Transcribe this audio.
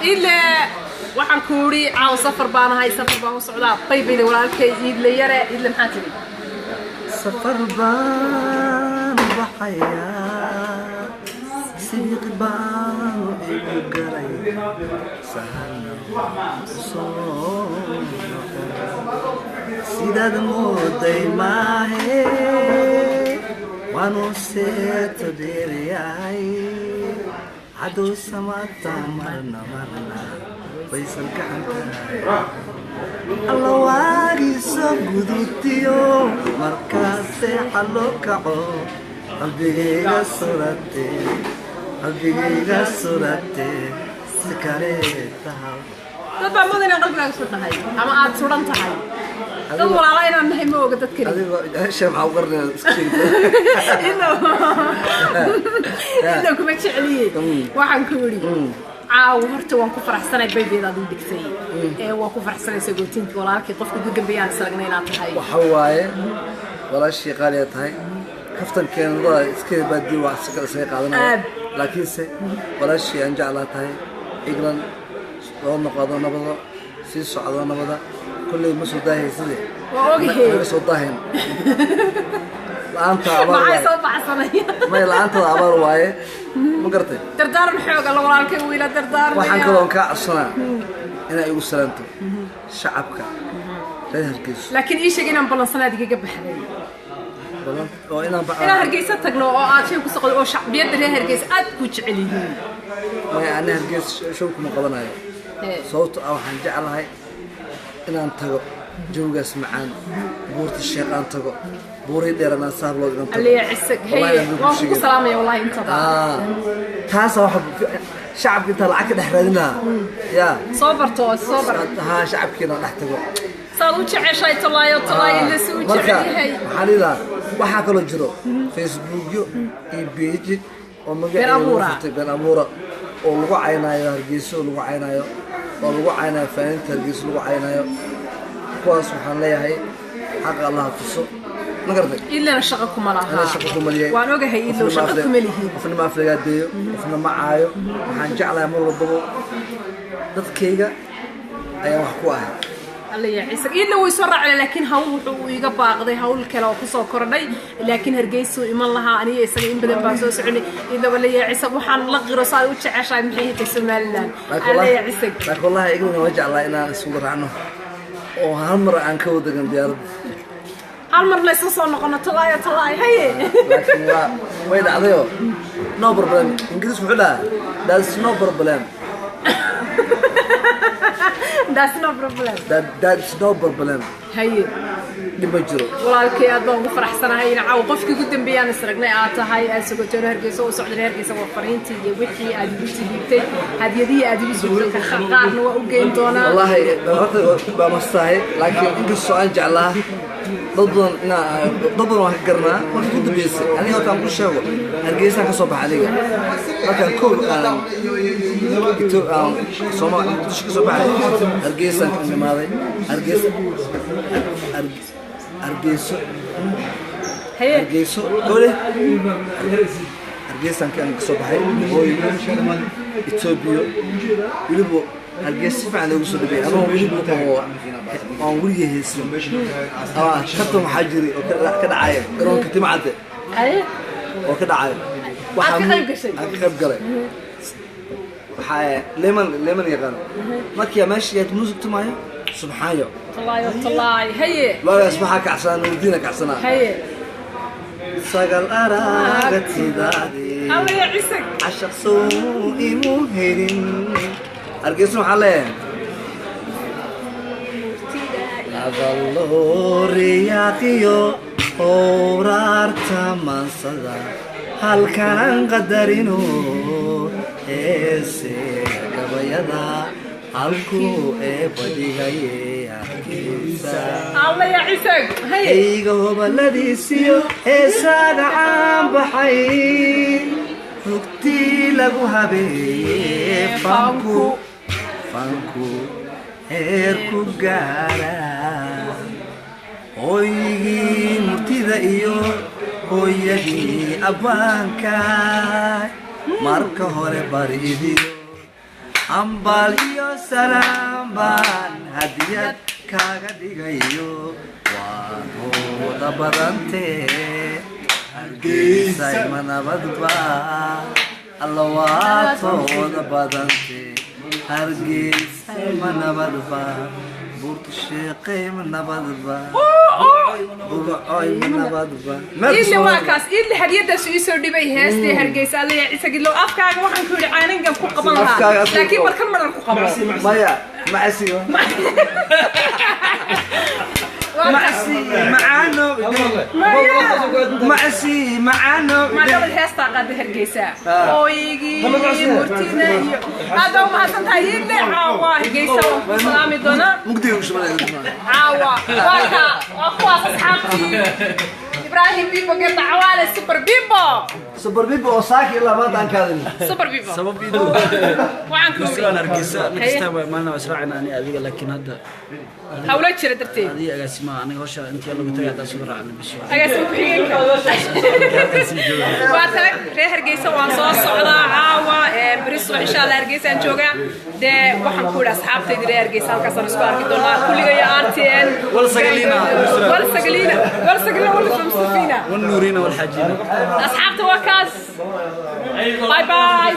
Iidle, waxaan ku uri caawa safar baan ahay, safar baan u socdaa. Baybayda walaalkay Iidle yare. Iidle, maxaa tiri? Safar baan baxayaa, sidiq baan igu galay, sahanna soo noqon sidaad mooday maahe, waanu seeto dheerayahay, hadduu samata marna marna baysan gacantahay alla waagiso gudutiyo, markaasee xallo kaco, qalbigayga surate, qalbigayga surate si kale taha. Dad baa mooda inaan qalbigaaga sudhahay ama aad sudan tahay. Dad walaala inaan nahay ma oga dadkani. Adigoo shee maxaa u qarnaya iska sheegta? Ilo kuma jecliye. Waxaan ku yidhi, caawa horta waan ku faraxsanay baybeeda aad ii dhigtay ee waan ku faraxsanay sagootinka walaalkii, qofka ugu dambeeyaan isragnay inaad tahay. Waxa waaye, walaashii qaaliya tahay, kaftankeena dada iska baadiyo waa si kale isaga qaadanaya. Aad. Laakiinse walaashii aan jeclaa tahay England, loo noqodo nabado, sii socdo nabada, kolley ma soo daahayside. Waa ogahay. Naga soo daahayn la-aanta abaar maxay waaye. Soo baxsanaya. May, la-aantada abaar waaye, ma garatay? Dardaaran xoog alla walaalkay wiila dardaarmaya. Waxaan kaloon kaa codsanaa inay igu salaanto shacabka reer Hargeysa. Laakiin ii sheeg inaan ballansanaad igaga baxday. Balan oo inaan inaan Hargeysa tagno oo aad shay ku soqdo oo shacbiyadda reer Hargeysa aad ku jecel yihiin. Maya, ana Hargeysa show kuma qabanayo. Sababto ah waxaan jeclahay inaan tago jawigaas macaan, buurta Sheekh aan tago, buurii dheer anaan sahablood inaan tago. Aliya cisag. Wallahi haye aan waan kugu sheegay. Salaamaya wallahi intaba. Ah, taasa waxa shacabka intaa lacag ka dhex raadin lahaa ya soo barto oo soo bar. Haa, shacabkiina dhex tago. Saad u jeceshahay tolaayo tolaayo ila si u Marka jecel yahay. Waxaan dhihi lahaa, waxaa kaloo jiro Facebookyo iyo page oo Been magaceeda lagu abuura. furtay, been abuura, oo lagu caynaayo Hargeysa, oo lagu caynaayo, oo lagu caynaayo faaninta Hargeysa lagu caynaayo. Kuwaas waxaan leeyahay xaqa Allaha tuso, ma garatay? Ilana shaqo kuma laha. Ana shaqo kuma lihi. Waan ogahay ilo Qofna ma shaqo kuma lihi. Qofna ma aflagaadeeyo, qofna ma caayo. Waxaan jeclahay mar walbaba dadkayga ayaan wax ku ahay. Alla ya ciise, ila way soo raacay, laakiin hawl wuxuu uu iga baaqday, hawl kale oo kusoo kordhay, laakiin Hargeysuu iman lahaa. Aniga isaga in badan baan soo soconay. Ila wala ya ciise, waxaan la qiro saa u jeceshahay maxay hitay Somaliland. Laakiin alla ya wallahi ciise. Laakiin wallahi iguna waa jeclaa inaan isugu raacno oo hal mar aan ka wadagan diyaaradda. Hal mar laysa soo noqono, tolaayo tolaay, haye. Laakiin waa way dhacdayoo, no problem. Ingiriis wuxuu dhahaa, "That's no problem." That's no problem. That's no problem. Haye. Dhib ma jiro. Walaalkay, aad baan ugu faraxsanahay in caawa qofkii ugu dambeeyaan isragnay aad tahay, aad sogotoon Hargeysa u socday. Hargeysa waa fariintii iyo wixii aad igu sii hadiyadihii aad igu sii dhiibtay, qaarna waa u geyn doonaa. Wallahi horta baa mastahay, laakiin inkastoo aan jeclaa dad badan inaa dad badan waan ka garanaa. Marka ugu dambeysay aniga horta aan ku sheego, Hargeysaan ka soo baxay aniga. Markaan kow aan aan Sooma Muqdisho ka soo baxay, Hargeysaan ka imaaday. Hargeysa, Hargeyso. Haye. Hargeyso gole, Hargeysaan ka soo baxay hooy Etoobiya. Weliba Hargeysa si fiican loogu soo dhabeeyay, anoo weliba oo aan weligay haysan ama tartan waxaa jiray oo ka dhacaya garoonka Timcadde. Haye. Oo ka dhacaya. Aad ka qayb gashay? Aan ka qayb galay. Waxaa leman leman yaqaano markii meesha yaad muusig tumaayo subxaayo. Tolaayo tolaay, haye. Waagaas waxaa kacsanaa Nuurdiina kacsanaa. Haye. Sagal aragtidaadii. Alla ya cisag. Cashaq soo imu helin. Hargeysa waxaa leeyahay hadallo riyaaqiyo owraarta maansada, halkaan qadarino heese gabayada, halkuu eebadigaye Hargeysa. Alla ya cisag, haye. Eyga hobaladiisiyo heesaaga caan baxay, rugtii lagu habeeye, fanku fanku heer ku gaara, hooygii murtida iyo hooyadii abbaanka, marka hore baridiyo Hambaal iyo salaam baan hadiyad kaaga dhigayo, waad hooda badantee. Hargeysay ma nabadba? Alla, waad hooda badantee. Hargeysay ma nabadba? Buurta Sheeqay ma nabadba? Burcoy ma nabadba? Iidle, waa kaas Iidle hadiyadaas ii soo dhibay, heestii Hargeysa. Alla yaa Ciise Gidlow, afkaaga waxaan ku yidhi caanangan ku qaban lahaa. Afkaaga afkaaga. Laakiin markan maran ku qabo. Maya, macasiyo. Waa kaas. Macsi macaano. Maya. Macsi macaano. Maadaama heestaa qaaday Hargeysa, hooygii murtida iyo aad baa umahadsan tahay Iidle. Caawa Hargeysa waan ku salaami doonaa. Mugdiga u shubanayo. Caawa waa ka, waa kuwaas asxaabtii Ibrahim Bibo Gerda Cawaale, Super Bibo. Super Bibo oo saaki ilaa maanta aan kaadin. Super Bibo. Sabab idu. Waxaan ku Nusraan Hargeysa Haye. next time maalin waa israacina ani adiga, laakiin hadda hawlo jira darteed. Adiga agaasimaha, aniga hawsha intii lagu tagay haddaan soo raacna bisho. Agaasima ku-xigeenka waa tahay. Reer Hargeysa waan soo socdaa caawa, beri subax insha Allah Hargeysaan joogaa. Dee waxaan ku yidhi asxaabtaydi reer Hargeysa, halkaasaan isku arki doonaa kulligaya RTN. Wal sagaliina. Wal sagaliina, wal sagaliina, wal famsufina. والنورين والحاجين. Asxaabta waa kaas, bye bye.